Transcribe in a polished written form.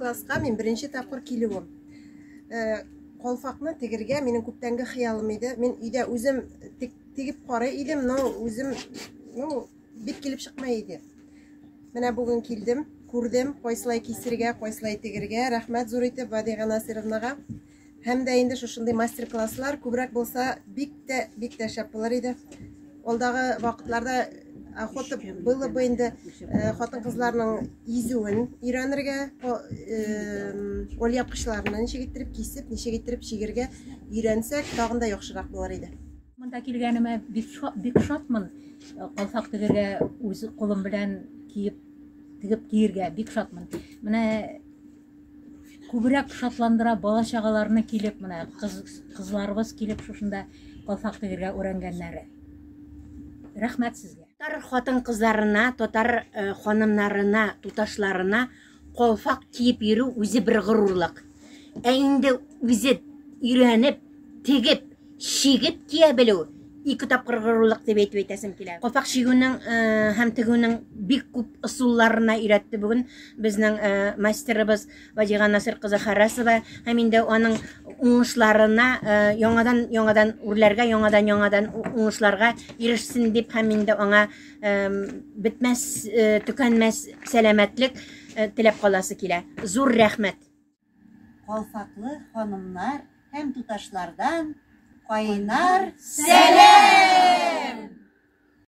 мастер-класска мин беренче тапкыр килүем. Э, калфакны тегергә минем күптәнге хыялым иде. Мин өйдә үзем тегеп карый идем, но үзем, ну, бик килеп чыкмый иде. Менә бүген килдем, күрдем, кайсылай кисергә, кайсылай тегергә. Рәхмәт зур итеп Вадига Насыровнага. Һәм дә инде шушындый мастер-класслар күбрәк булса, бик тә, бик тә шәп булыр иде. Алдагы вакытларда охота было бы инде э, хатын-кызларның изүен өйрәнергә, э, алъяпкычларны ничек иттереп кисеп, ничек иттереп чигергә өйрәнсәк, тагын да яхшырак булыр иде. Монда килгәнемә бик бик шатмын. Э, калфак тегергә үз кулым белән киеп, тегеп киергә бик шатмын. Менә күбрәк шатландыра бала чагаларны килеп, менә кыз, кызларыбыз килеп шушында калфак тегергә өйрәнгәннәре. Рәхмәт сезгә. Татар хатын-кызларына, татар э, ханымнарына, туташларына калфак киеп йөрү үзе бер горурлык. Ә инде үзе өйрәнеп, тегеп, чигеп кия белү ике тапкыр горурлык дип әйтеп әйтәсем килә. Калфак чигүнең э, һәм тегүнең бик күп ысулларына өйрәтте бүген безнең э, мастерыбыз Вадига Насыр кызы Харасова һәм инде аның уңышларына э, яңадан яңадан үрләргә, яңадан яңадан уңышларга ирешсен дип һәм инде аңа бетмәс, төкәнмәс сәламәтлек теләп каласы килә. Зур рәхмәт. Калфаклы ханымнар һәм туташлардан кайнар сәлам!